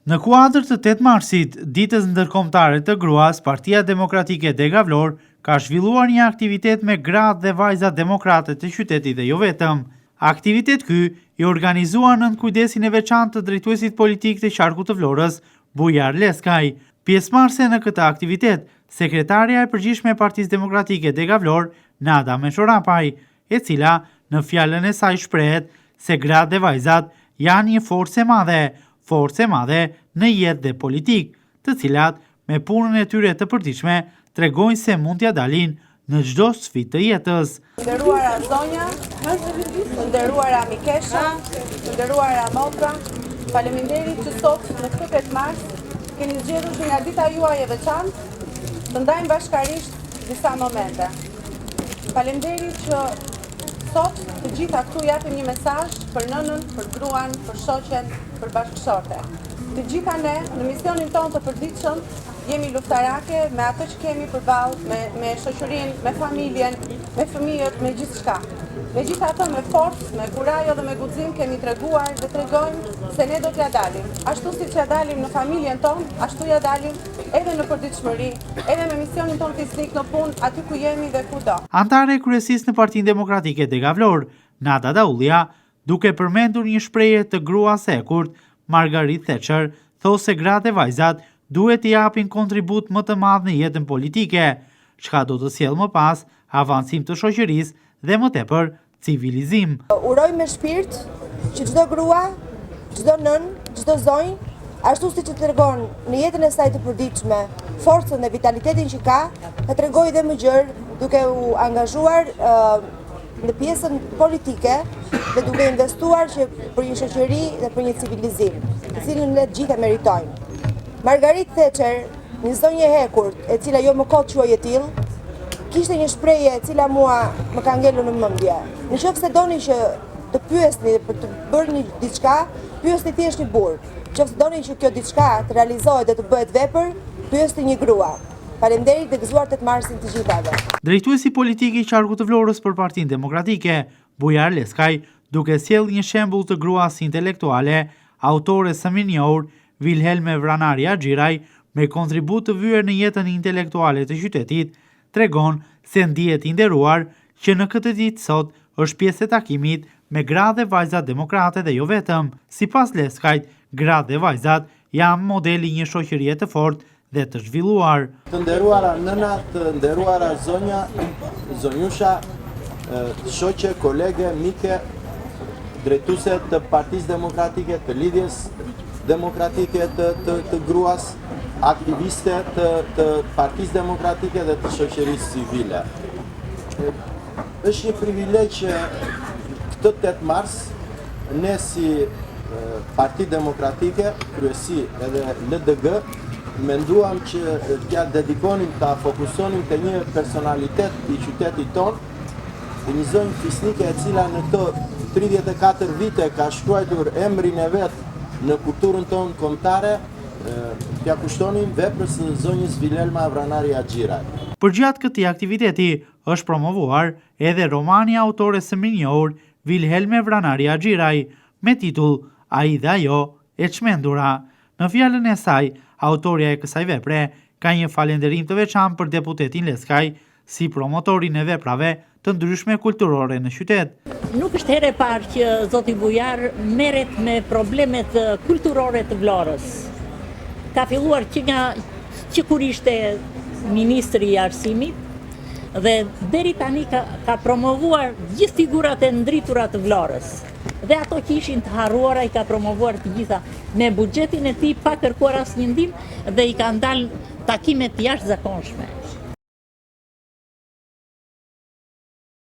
Në kuadër të 8 marsit, ditës ndërkombëtare të gruas, Partia Demokratike Dega Vlorë ka zhvilluar një aktivitet me gratë dhe vajzat demokrate të qytetit dhe jo vetëm. Aktivitet ky i organizuar nën kujdesin e veçantë të drejtuesit politik të qarkut të Vlorës, Bujar Leskaj. Pjesëmarrëse në këtë aktivitet, sekretarja e përgjithshme e Partisë Demokratike Dega Vlorë, Nada Meçorapaj, e cila në fjalën e saj shprehet se gratë dhe vajzat janë një forcë e madhe, forcë e madhe në jetë dhe politikë, të cilat me punën e tyre të përditshme tregojnë se mund t'ia dalin në çdo sfidë të jetës. Të nderuara zonja, të nderuara mikesha, të nderuara motra, faleminderit që sot në këtë 8 mars keni zgjedhur që nga dita juaj e veçantë të ndajmë bashkarisht disa momente. Faleminderit që sot të gjitha këtu japim një mesazh për nënën, për gruan, për shoqen, për bashkëshorten. Të gjitha ne në misionin tonë të përditshëm jemi luftarake me atë që kemi përballë, me, me shoqërinë, me familjen, me fëmijët, me gjithçka. Megjithatë me forcë, me kurajo dhe me guxim kemi treguar dhe tregojmë se ne do t'ia dalim. Ashtu siç ia dalim në familjen tonë, ashtu ia dalim edhe në përditshmëri, edhe me misionin tonë fisnik në punë, aty ku jemi dhe kudo. Anëtare e kryesisë në Partinë Demokratike Dega Vlorë, Nada Daullja, duke përmendur një shprehje të gruas së hekurt, Margaret Thatcher, thotë se gratë e vajzat duhet të japin kontribut më të madh në jetën politike, çka do të sjellë më pas avancim të shoqërisë dhe më tepër civilizim. Uroj me shpirt që çdo grua, çdo nënë, çdo zonjë, ashtu siç e tregon në jetën e saj të përditshme forcën dhe vitalitetin që ka, ta tregojë dhe më gjerë duke u angazhuar në pjesën politike dhe duke investuar që për një shoqëri dhe për një civilizim, të cilin ne të gjithë e meritojmë. Margaret Thatcher, një zonjë e hekurt, e cila jo më kot quhej e tillë, kishte një shprehje e cila mua më ka ngelur në mendje. Në qoftë se doni që të pyesni për të bërë një diçka, pyesni thjesht një burrë. Në qoftë se doni që kjo diçka të realizohet dhe të bëhet vepër, pyesni një grua. Faleminderit dhe gëzuar 8 marsin të gjithave. Drejtuesi politik i qarkut të Vlorës për Partinë Demokratike, Bujar Leskaj, duke sjellë një shembull të gruas intelektuale, autores së mirënjohur, Vilhelme Vranari Haxhiraj, me kontribut të vyer në jetën intelektuale të qytetit, tregon se ndihet i nderuar që në këtë ditë sot është pjesë e takimit me gra dhe vajza demokrate dhe jo vetëm. Sipas Leskajt, gratë dhe vajzat janë modeli i një shoqërie të fortë dhe të zhvilluar. Të nderuara nëna, të nderuara zonja, zonjusha, shoqe, kolege, mike, drejtuese të Partisë Demokratike, të Lidhjes Demokratike të, të, të gruas, aktiviste të, të Partisë Demokratike dhe të shoqërisë civile. Është një privilegj që këtë 8 mars ne si Parti Demokratike, kryesi edhe LDG, menduam që t'ia dedikonim, ta fokusonim te një personalitet i qytetit tonë, te një zonjë fisnike e cila në këto 34 vite ka shkruajtur emrin e vet në kulturën tonë kombëtare, t'ia kushtonim veprës së zonjës Vilhelma Vranari Haxhiraj. Përgjatë këtij aktiviteti është promovuar edhe romani i autores së mirënjohur Vilhelme Vranari Haxhiraj, me titull Ai dhe ajo, e çmendura. Në fjalën e saj, autorja e kësaj vepre ka një falënderim të veçantë për deputetin Leskaj, si promotorin e veprave të ndryshme kulturore në qytet. Nuk është herë e parë që zoti Bujar merret me problemet kulturore të Vlorës. Ka filluar që nga që kur ishte ministri i Arsimit dhe deri tani ka, ka promovuar gjithë figurat e ndritura të Vlorës. Dhe ato që ishin të harruara i ka promovuar të gjitha me buxhetin e tij pa kërkuar asnjë ndihmë dhe i kanë dalë takime të jashtëzakonshme.